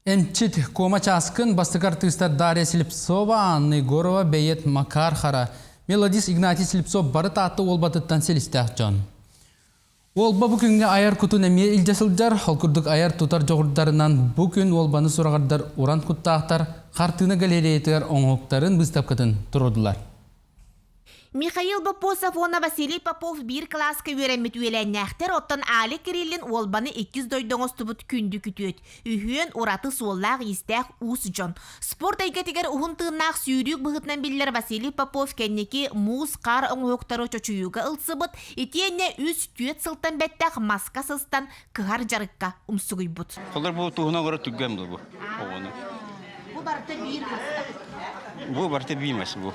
Эмчит Куома Чааскын, бастакы артыыстар Дарья Слепцова, Анна Егорова, бэйиэт Макар Хара, мелодист Игнатий Слепцов бары Таатта Уолбатыттан силистээх дьон. Уолба бу күҥҥэ айар кутун эмиэ илдьэ сылдьар, ол курдук айар-тутар дьоҕурдарынан бу күн Уолбаны сураҕырдар уран куттаахтар хартыына галереятыгар оҥоһуктарын быыстапкатын туруордулар. Михаил Боппосов уонна Василий Попов биир кылааска үөрэммит үөлээннээхтэр, оттон Алик Кириллин Уолбаны иккис дойду оҥостубут күндү күтүөт. Үһүөн ураты суоллаах-иистээх уус дьон. Спорт эйгэтигэр уһун тыыннаах сүүрүүк быһыытынан биллэр Василий Попов кэнники муус-хаар оҥоһуктары чочуйууга ылсыбыт, итиэннэ үс-түөрт сылтан бэттэх маска сыстан кыһар дьарыкка умсугуйбут. Холор бу туһунан оҥоро түргэн бу оҕону. Бу барыта биир маста. Бу барыта биир мас бу.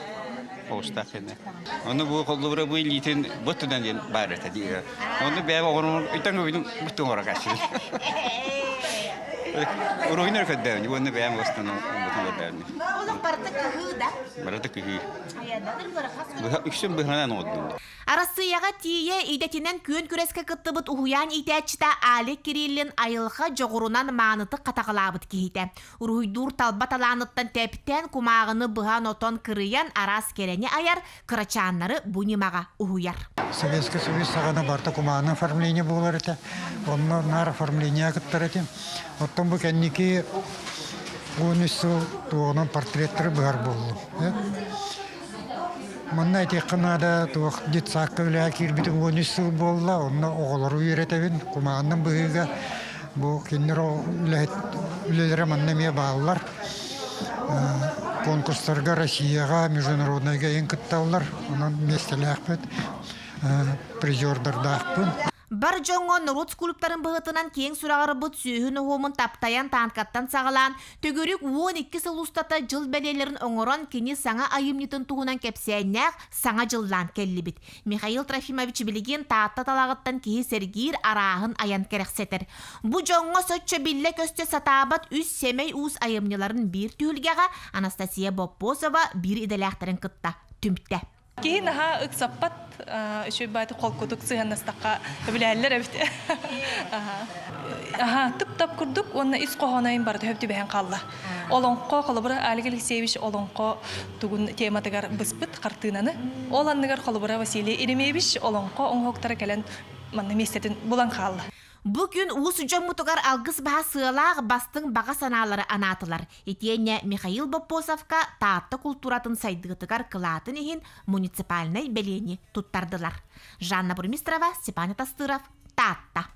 Оҕустаах кэннэ. Ону бу холлубура бу илиитин бу тудан диэн баар этэ дии. Ону бэйэ оҕону үтэн көбүтүн бутун оҥоро кааччы. Уруһуйнар көрдөөнү, уонна бэйэм оҕустан бутун көрдөөнү. Олох барыта кыһыы да? Барыта кыһыы. Үксүн быһанан оҥордум. Арассыыйаҕа тиийэ идэтинэн күөн күрэскэ кыттыбыт уһуйаан иитээччитэ Алик Кириллин айылҕа дьоҕурунан маанытык хатаҕалаабыт киһитэ. Уруһуйдуур талба талааныттан тэптээн, кумааҕыны быһан-отон кырыйан араас кэрэни айар, кырачааннары бу ньымаҕа уһуйар. Советский Союз саҕана барыта кумааҕынан оформление буолар этэ. Онно наар оформление кыттар этим. Оттон бу кэнники 13 сыл туоҕунан портреттары быһар буоллум. Манна этиэххэ наада, туох детсадка үлэҕэ киирбитим 13 сыл буолла, онно оҕолору үөрэтэбин, кумааҕынан быһыыга. Бу кинилэр үлэһит үлэлэрэ манна эмиэ бааллар. Конкурстарга Россияҕа, международнайга иһин кытталлар. Онон миэстэлээхпит, призердардаахпын. Бар дьоҥҥо норуот скульпторын быһыытынан киэҥ сураҕырбыт сүөһү ноһуомун таптайан таанкаттан саҕалаан, төгүрүк 12 сыл устата дьыл бэлиэлэрин оҥорон кини саҥа айымньытын туһунан кэпсээннээх саҥа дьыллаан кэллибит. Михаил Трофимович билигин Таатта талаҕыттан киһи сэргиир арааһын айан кэрэхсэтэр. Бу дьоҥҥо соччо биллэ-көстө сатаабат үс сэмэй уус айымньыларын биир түһүлгэҕэ Анастасия Боппосова биир идэлээхтэрин кытта түмтэ. Киһи наһаа ыксаппат, үчүгэй баайы холкутук сыһыаннастахха өбүлэһэллэр эбит. Аха, тып-тап курдук уонна ис хоһоонойун барыта хөп түбэһэн хаалла. Олоҥхо, холобура, Алик Алексеевич олоҥхо тугун тематыгар быспыт хартыынаны. Ол анныгар холобура Василий Еремеевич олоҥхо оҥоһуктара кэлэн манна миэстэтин булан хаалла. Бу күн уус дьоммутугар алгыс баһа сыалаах бастыҥ баҕа санаалары анаатылар. Итиэннэ Михаил Боппосовка Таатта култууратын сайдыытыгар кылаатын иһин муниципальнай бэлиэни туттардылар. Жанна Бурмистрова, Степан Тастыров, Таатта.